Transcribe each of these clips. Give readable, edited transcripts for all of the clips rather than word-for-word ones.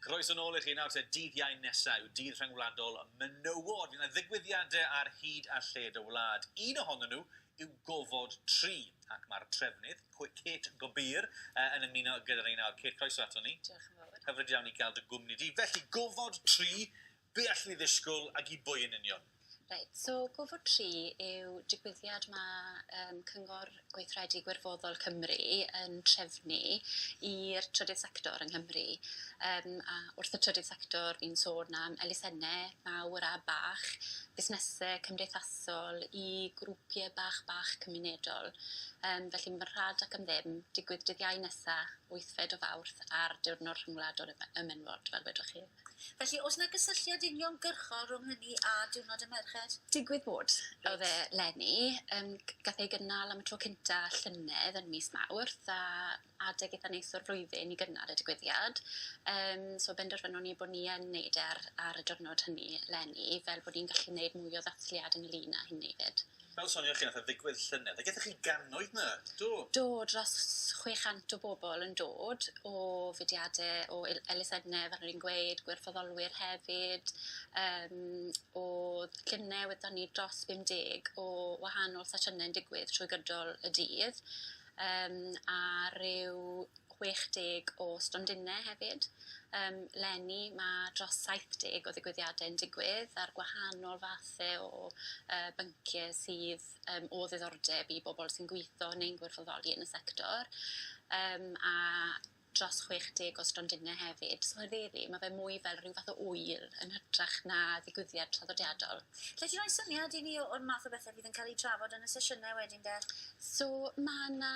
Croeso nôl i chi nawr te dydd Iau nesa yw dydd rhyngwladol menywod. Fydd 'na ddigwyddiadau ar hyd a lled y wlad. Un ohonyn nhw yw Gofod 3 ac mae'r trefnydd, Kate Gobir, yn ymuno gyda ni nawr. Kate, croeso ato ni. Diolch yn fawr. Hyfryd iawn i gael dy gwmni di. Felly, Gofod 3, be allwn ni ddisgwyl ac i bwy yn union? Reit, so Gofod 3 yw digwyddiad mae Cyngor Gweithredu Gwirfoddol Cymru yn trefnu i'r trydydd sector yng Nghymru. A wrth y trydydd sector fi'n sôn am elusennau mawr a bach, busnesau cymdeithasol i grwpiau bach bach cymunedol. Felly mae'n rhad ac am ddim, digwydd dydd Iau nesa, 8fed o Fawrth ar Diwrnod Rhyngwladol y Menywod, fel wedwch chi. Felly, oes 'na gysylltiad uniongyrchol rhwng hynny a Diwrnod y Merched? Digwydd bod oedd e leni. Gath ei gynnal am y tro cynta llynedd yn mis Mawrth a adeg eitha neis o'r flwyddyn i gynnal y digwyddiad. So benderfynon ni bod ni yn neud e ar y diwrnod hynny leni, fel bod ni'n gallu neud mwy o ddathliad ynglyn â hynny 'fyd. Fel sonioch chi, nath e ddigwydd llynedd, a gethoch chi gannoedd 'na, do? Do, dros 600 o bobl yn dod o fudiadau, o elusennau, fel o'n i'n gweud, gwirfoddolwyr hefyd. O'dd llynedd wethon ni dros 50 o wahanol sesiynau'n digwydd trwy gydol y dydd, a ryw 60 o stondinau hefyd. Leni mae dros 70 o ddigwyddiadau yn digwydd ar gwahanol fathau o bynciau sydd o ddiddordeb i bobl sy'n gweithio neu'n gwirfoddoli yn y sector. A dros 60 o stondinau hefyd. So heddi, mae fe mwy fel rhyw fath o ŵyl yn hytrach na ddigwyddiad traddodiadol. Lle ti roi syniad i ni o'r math o bethau fydd yn cael eu trafod yn y sesiynau wedyn de? So mae 'na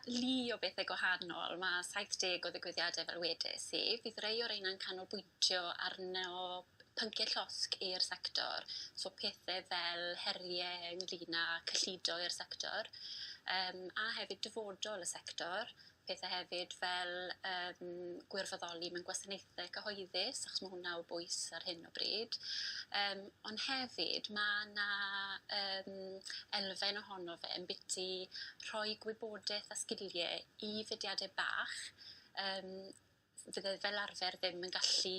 lu o bethau gwahanol. Mae 70 o ddigwyddiadau fel wedes i. Fydd rhai o'r rheina'n canolbwyntio arno pynciau llosg i'r sector. So pethau fel heriau ynglyn â cyllido i'r sector, a hefyd dyfodol y sector. Pethau hefyd fel gwirfoddoli mewn gwasanaethau cyhoeddus, achos mae hwnna o bwys ar hyn o bryd. Ond hefyd mae 'na elfen ohono fe ambiti rhoi gwybodaeth a sgiliau i fudiadau bach fydde fel arfer ddim yn gallu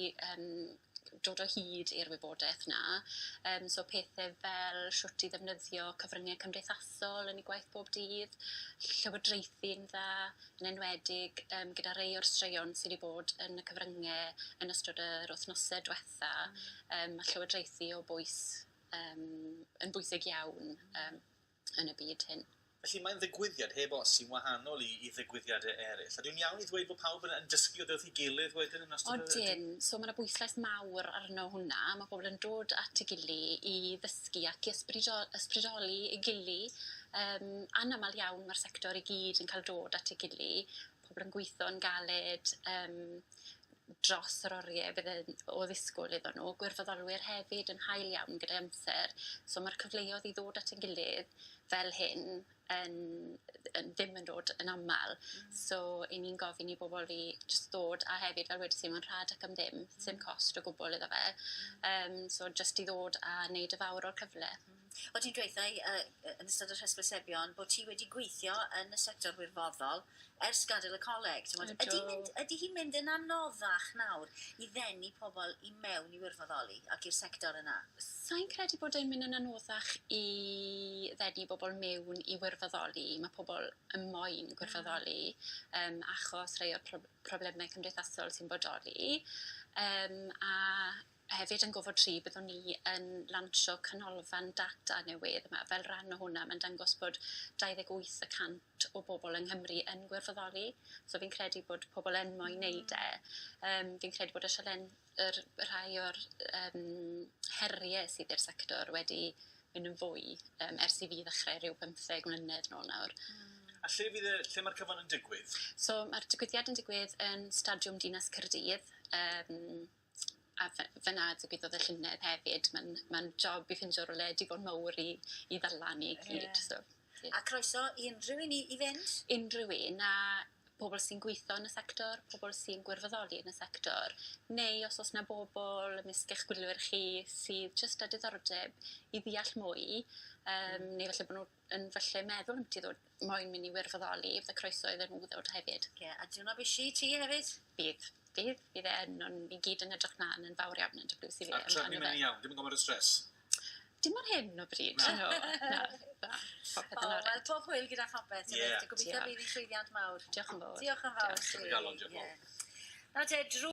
dod o hyd i'r wybodaeth 'na. So pethau fel shwt i ddefnyddio cyfryngau cymdeithasol yn eu gwaith bob dydd, llywodraethu'n dda, yn enwedig gyda rhai o'r straeon sydd wedi bod yn y cyfryngau yn ystod yr wythnosau diwetha. Mae llywodraethu o bwys yn bwysig iawn yn y byd hyn. Felly mae'n ddigwyddiad heb os sy'n wahanol i ddigwyddiadau eraill. A dwi'n iawn i ddweud bod pawb yn dysgu oddi wrth ei gilydd wedyn yn ystod y Odyn, so mae 'na bwyslais mawr arno hwnna. Mae pobl yn dod at ei gilydd i ddysgu ac i ysbrydoli ei gilydd. Anaml iawn mae'r sector i gyd yn cael dod at ei gilydd. Pobl yn gweithio'n galed dros yr oriau bydd o ddisgwyl iddyn nhw. Gwirfoddolwyr hefyd yn hael iawn gyda amser. So mae'r cyfleoedd i ddod at ei gilydd fel hyn yn ddim yn dod yn aml. So 'y ni'n gofyn i bobl i jyst ddod, a hefyd fel wedes i, mae'n rhad ac am ddim, sim cost o gwbl iddo fe. So jyst i ddod a wneud y fawr o'r cyfle. O ti'n dweud yn ystod yr hysbysebion bod ti wedi gweithio yn y sector wirfoddol ers gadael y coleg. T'mod, ydy hi'n mynd yn anoddach nawr i ddenu pobl i mewn i wirfoddoli ac i'r sector yna? Sa i'n credu bod e'n mynd yn anoddach i ddenu bobl mewn i wirfoddoli. Mae pobl yn moyn gwirfoddoli achos rhai o'r problemau cymdeithasol sy'n bodoli. A hefyd yn Gofod 3 byddwn ni yn lansio canolfan data newydd yma. Fel rhan o hwnna, mae'n dangos bod 28% o bobl yng Nghymru yn gwirfoddoli. So fi'n credu bod pobl yn moyn neud e. Fi'n credu bod y sialen, yr rhai o'r heriau sydd i'r sector wedi mynd yn fwy ers i fi ddechrau rhyw 15 mlynedd nôl nawr. A lle mae'r cyfan yn digwydd? So mae'r digwyddiad yn digwydd yn Stadiwm Dinas Caerdydd. A fyna digwyddodd y llynedd hefyd. Mae'n job i ffindo rywle digon mawr i ddala ni i gyd. So, yeah. A croeso i unrhyw un i fynd? Unrhyw un, a pobl sy'n gweithio yn y sector, pobl sy'n gwirfoddoli yn y sector, neu os oes 'na bobl ymysg eich gwylwyr chi sydd jyst â diddordeb i ddeall mwy, neu falle bod nhw yn falle meddwl ambiti ddod moyn mynd i wirfoddoli, fydde croeso iddyn nhw ddod hefyd. Ie, a diwrnod bisi ti hefyd? Bydd. Bydd e yn, ond ni gyd yn edrych mlaen yn fawr iawn yn WCVA. A'r trefnu amdano mynd fe. yn iawn, dim yn gormod o stres. Dim ar hyn o bryd, Na. no, na, na, popeth O, yn wel, oreit. pob hwyl gyda phopeth. Ie. Yeah. Gobeithio Diolch. bydd hi'n llwyddiant mawr. Diolch yn fawr. Diolch yn fawr. Diolch. ti. Diolch o galon, diolch yn Ie. Nawr te, drwy